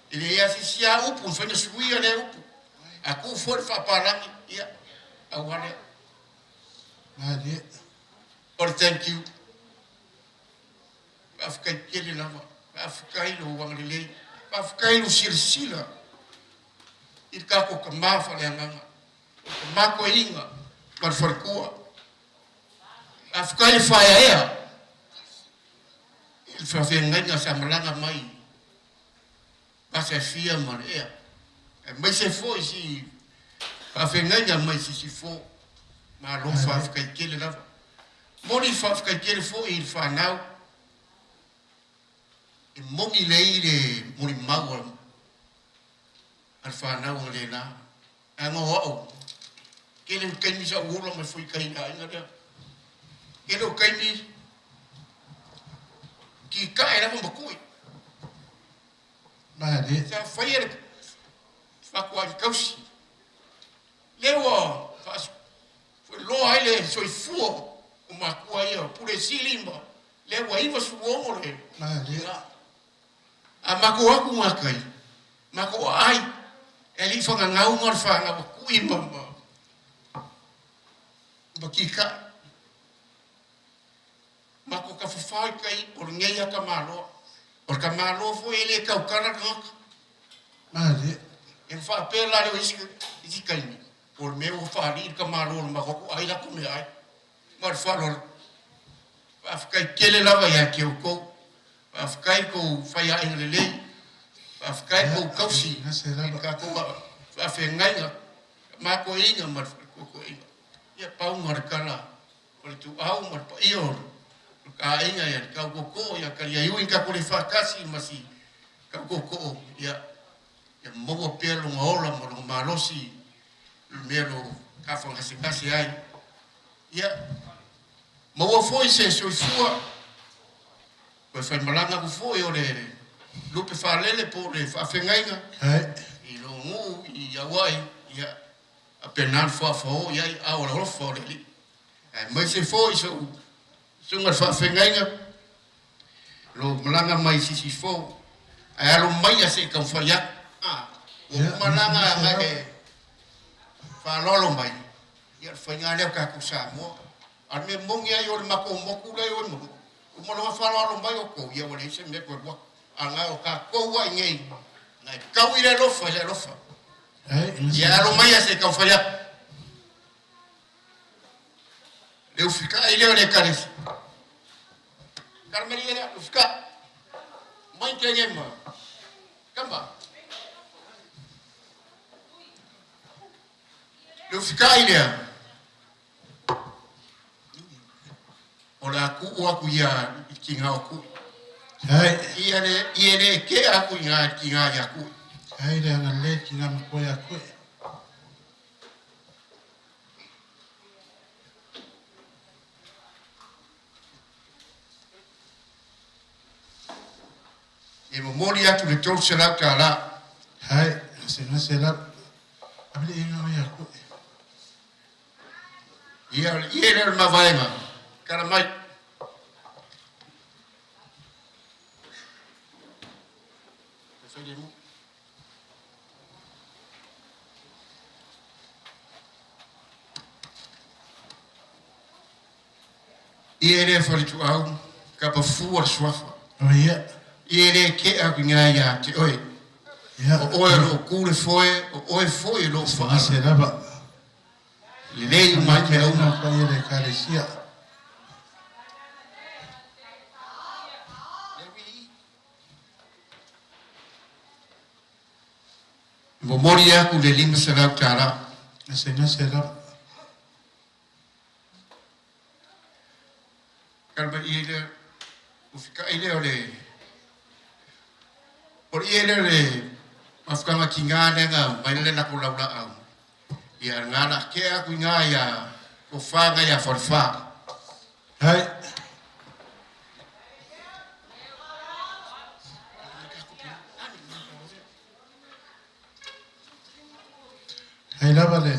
E leai lava se isi lava upu, e mafai ona suia lea upu. A tuu foi le faapalagi, ia, aua lea. Malie. O le thank you. Faafetai tele lava. Faafetai lou agalelei. Faafetai lou silasila i le tatou tama faaleagaga, o le tama toeaina ma le faletua. Faafetai le faeaea i le faafeagaiga sa malaga mai Vasa e fia ma le ea, aemaise foi si Faafeagaiga mai Sisifo, malo faafetai tele lava. Moni faafetai tele foi i le fanau, e moni lelei le molimau a le fanau analeila. Leaga o au, tele o taimi sa ou ola mai foi i tai i le aiga lea. Tele o taimi, kikae lava ma tui. Malie. Sa faia le fatuai tausi. Lea ua faaloa ai le soifua o matua ia, o Pule Sili ma lea ua 96 le Malie. A matou atu gatai, matou aai, e alii fagagau ma le fanau a Tui ma ma Kika'i. Matou tafafao i tai o lenei a tamaloa. O le tamaloa foi e le tautala le tagata. Malie. E faapea la lea o isi taimi, o le mea ua faalii le tamaloa o le matou atu ai latou meaai. Ma le faaaloalo. Faafetai tele lava ia te outou. Faafetai i tou faiaaiga lelei. Faafetai i tou tausi i le tatou faafeagaiga, matoeina ma le faletotoeina. Ia pauga le tala o le tuau ma le paia o le aiga ia le tautoto ia taliaiui ni tatou le faatasi ma si tautoto ia ia maua pea lona ola ma lona malosi i le mea o lo o tafagasegase ai. Ia maua foi se soifua Toe faimalaga atu foi o le lupe faalele po o le faafeagaiga i lou nuu i Auai, ia, faapena le faafaoo i ai ao o le alofa o le Alii. Aemaise foi sou susuga i le faafeagaiga, lo malaga mai i Sisifo, ae alo maia se i taumafai atu. A, ua ou malaga agai e faaaloalo mai, ia o le faiga lea o tatou Samoa. A o le mea moni ai o le matou motu lea i o i Manua, Uma loa faaaloalo mai outou, ia ua leai se mea toe alu atu. A na o tatou lava i inei, na e tau i le alofa i le alofa. Ia alo maia se i taumafai atu. Le ufikai lea o le ekalesia. Tala malie lea, ufikai. Mai tenge ma. Kamba. Le ufikai lea. O le a tuu atu ia i le tiga o Kui. Hai. Ia le, ia le kea atu i ngā tiga ia Kui. Hai le agalelei tiga matua ia Kui. E momoli atu le $300. Hai, gasegase lava. Ave le iga o ia Kui. Ia, o le ie lea o le mavaega. Tala mai. Ie lea faletuau, kapa fua le suafa. O ia. Ie lea kea atu i ngā ia te oe. Ia. O oe o loo ku le foe, o oe foi o loo whaala. Se lava. Lelei uma ai mea uma. Paia le Ekalesia. Momoli aku le $500. Gasegase lava. Kalma i lea, ufikaʻi lea o le, o le ie lea o le mafutaga tiga lea na mai le latou laulaau. Ia nga la kea atu i ngā ia tofa nga ia falefa. Hai. Hai lava le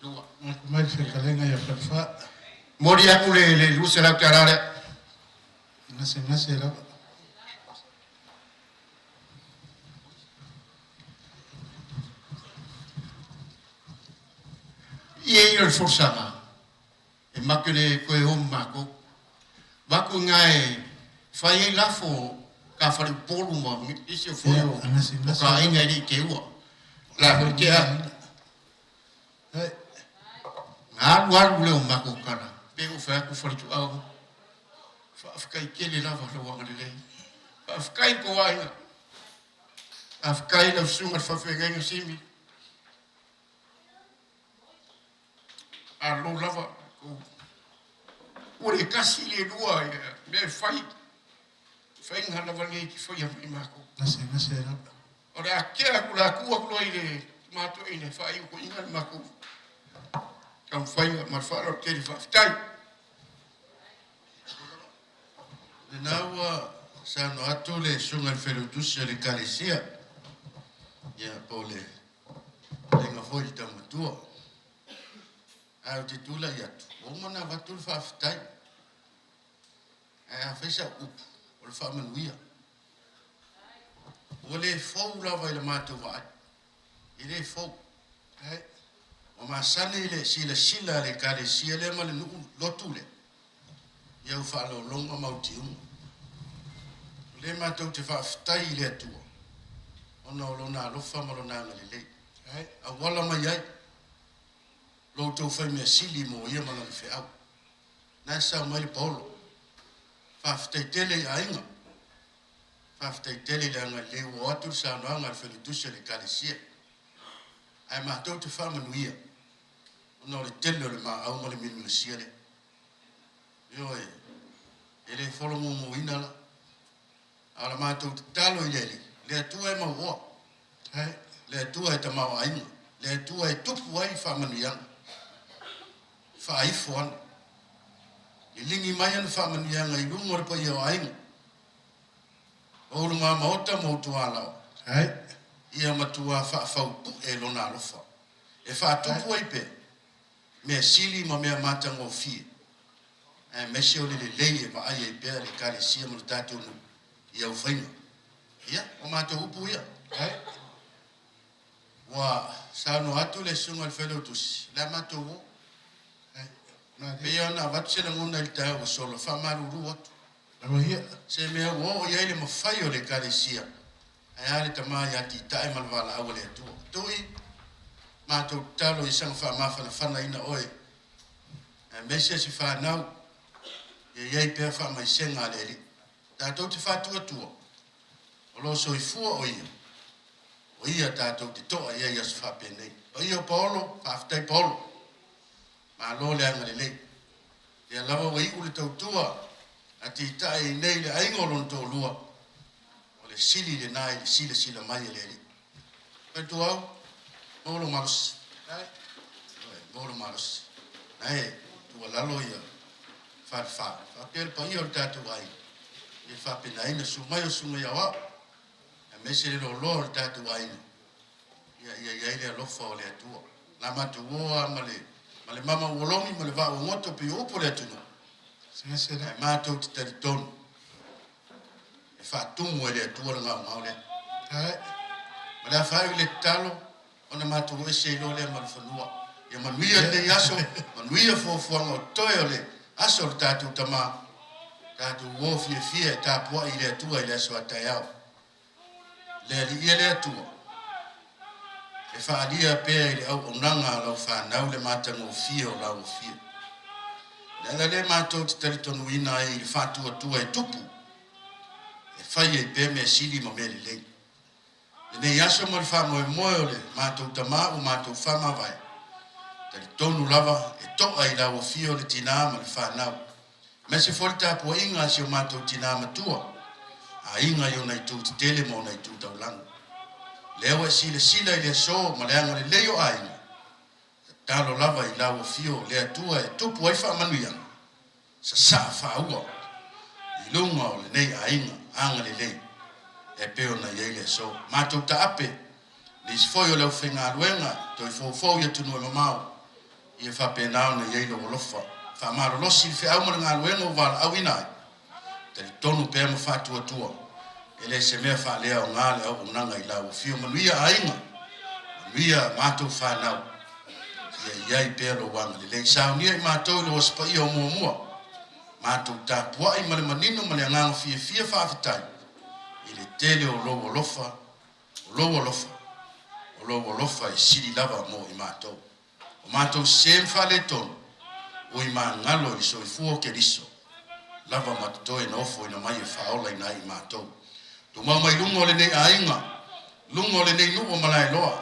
Aku mai le fekalega ia Falefa. Moli atu le $200 lea. Gasegase lava. Ie ia o le folasaga, e make le toe o ma matou. Vaku i ngā e fai ai lafo ka fale Upolu ma isi o foi o ka aiga e le i teua. La foi te a. Nga alu alu lea o matou tala, pe ua fai atu faletuau, faafetai tele lava lau agalelei. Faafetai i tou aiga. Faafetai i lau susuga i le faafeagaiga Simi. Malo lava kou. Ua le tasi le lua ia mea e fai, faiga lava nei e te faia mai matou. Gase gase lava. O le a tea atu la tuu atu loa i le matou i le faaiutoina le matou taumafaiga ma le faaaloalo tele. Faafetai. Lena ua saunoa atu le Susuga i le Failautusi o le Ekalesia, ia po o le Fetalaiga foi i le Taumatua. Ae ou te tulai atu, ua uma ona avatu le faafetai. Ae a fai sau upu, o le faamanuia. Ua le fou lava i le matou vaai. E le fou. Ua masani le silasila a le Ekalesia lea ma le nuu lotu lea i au faaaloaloga ma au tiuga. O lea matou te faafetai i le Atua ona o Lona alofa ma Lona agalelei. Auala mai ai lo outou faimea sili mo ia ma lana feau. Na e sao mai le paolo. Faafetai tele i aiga. Faafetai tele i le agalelei ua oo atu le saunoaga a le Failautusi o le Ekalesia. Ae matou te faamanuia ona o le tele o le maau ma le milimilisia lea. Ioe, e le folomumuina la. A o la matou tatalo i le Alii, le Atua e mauoa, le Atua e tamaoaiga, le Atua e tupu ai faamanuiaga, faaifo ana. Liligi mai ana faamanuiaga i luga o le paia o aiga, o ulumamaota ma utualaoa, ia matua faafaupu'e Lona alofa, e faatupu ai pea mea sili ma mea matagofie, aemaise o le lelei e vaai ai pea le Ekalesia ma le tatou nuu i au faiga. Ia, o matou upu ia. Ua saunoa atu le Susuga i le Failautusi, o le a matou o. Pei ona avatu se lagona i le taeao ua sola, faamalulu atu. Se mea ua oo i ai le mafai o le Ekalesia, ae a le tama ia Titae ma le valaau a le Atua. Tui, matou tatalo ia saga faamafanafanaina oe, aemaise se fanau, ia i ai pea faamaisega a le Alii. Tatou te faatuatua, o lo o soifua o Ia, o Ia tatou te to'a i ai i aso faapenei. Paia o Paolo, faafetai Paolo. Malo le agalelei. Lea lava ua iu le tautua a Titae i inei i le aiga o lona toalua, o le sili lena i le silasila mai a le Alii. Faletuau, maua lou malosi. Ioe, maua lou malosi. Na e tuualalo ia Falefa, faapea le paia o le tatou aiga, i le faapenaina susu mai o Susuga i Aoao, aemaise le loaloa o le tatou aiga, ia ia i ai le alofa o le Atua. La matou o lava ma le ma le mama ua logi ma le vaa ua goto pei o upu a le atunuu, ae matou te talitonu e faatumu e le Atua le gaogao lea. Ma le afaai i le tatalo ona matou ese ai loa lea ma le fanua. Ia manuia lenei aso, manuia fuafuaga o totoe o le aso o le tatou Tama, tatou o fiafia e tapuai i le Atua i le aso a taeao. Le Alii e le Atua, e faaalia pea i le auaunaga a lau fanau le matagofie o lau afio. O le ala lea matou te talitonuina ai i le faatuatua e tupu, e fai ai pea mea sili ma mea lelei. Lenei aso ma le faamoemoe o le matou tama ua matou faamavae, talitonu lava e to'a i lau afio le tinā ma le fanau. Aemaise foi le tapuaiga a si o matou tinā matua, aiga i ona itu tetele ma ona itu taulaga. Lea ua e silasila i le aso ma le agalelei o aiga, tatalo lava i lau afio le Atua e tupu ai faamanuiaga, sasaa faaua i luga o lenei aiga agalelei e pei ona i ai le aso. Matou taape nisi foi o le aufaigaluega toe foufou i atunuu e mamao, ia faapena ona i ai lou alofa. Faamalolosi le feau ma le galuega ua valaauina ai, talitonu pea ma faatuatua, e le se mea faaleaoga le auaunaga i lau afio. Manuia aiga, manuia matou fanau, ia i ai pea lou agalelei. Saunia i matou i lou Aso Paia o muamua, matou tapuai ma le manino ma le agaga fiafia faafetai i le tele o lou alofa, o lou alofa, o lou alofa e sili lava mo i matou. O matou sē ma faaletonu, ua i magalo i le soifua o Keriso, lava ma totoe na ofoina mai e faaolaina ai i matou. Tumau mai luga o lenei aiga, luga o lenei nuu o Malaeloa,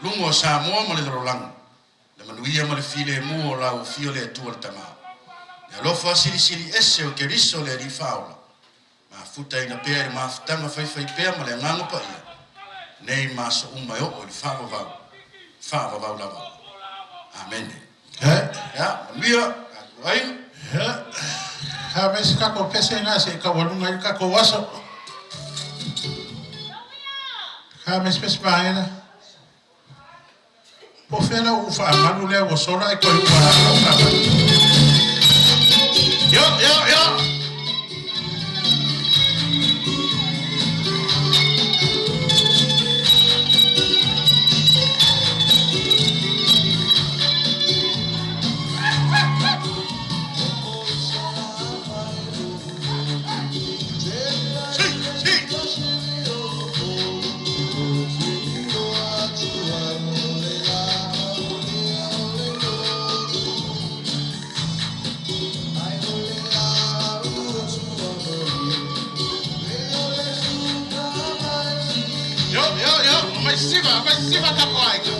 luga o Samoa ma le lalolagi. Le manuia ma le filemu o lau afio le Atua le Tama. Le alofa silisili ese o Keriso le Alii Faaola, mafutaina pea i le mafutaga faifaipea ma le Agaga Paia, nei ma aso uma e oo i le faavavau, faavavau lava. Amene. Ia, manuia, tatou aiga. Ia, a mai se tatou pese lena se i taualuga ai le tatou aso. A mai se pese manaia. Po o fea lau uu faamalu lea ua sola ae toe ua lau faamalu. Yo, yo, yo! Si, si! Yo, yo, yo! Mai siva, mai siva tapuaiga!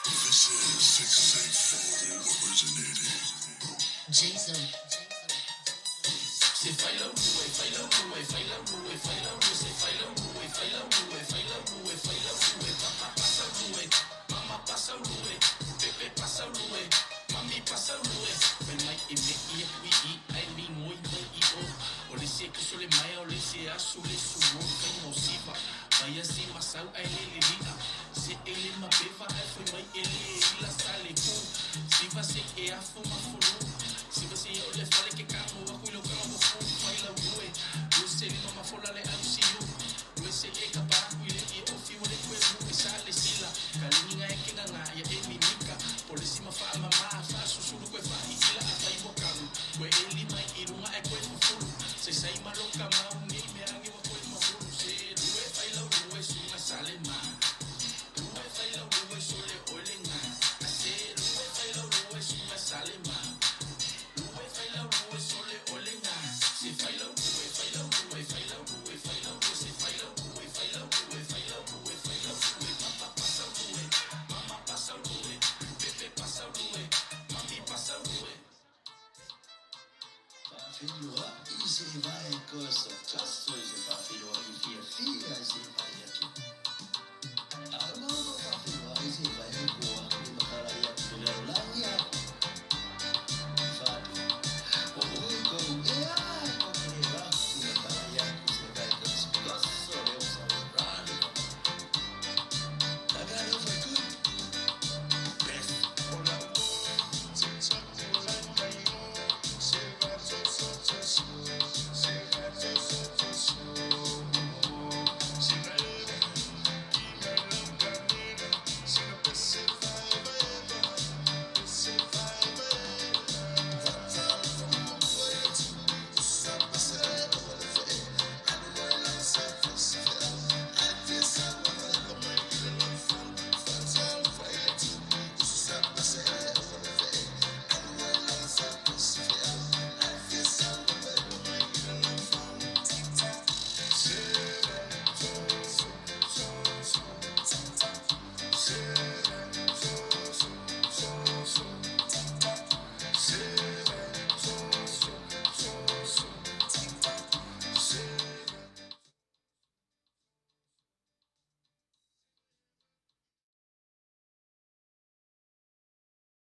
This is 684 originating. Jason. Faafeiloai se i vae koso toso i se faafeiloai fiafia i se i vaai atu.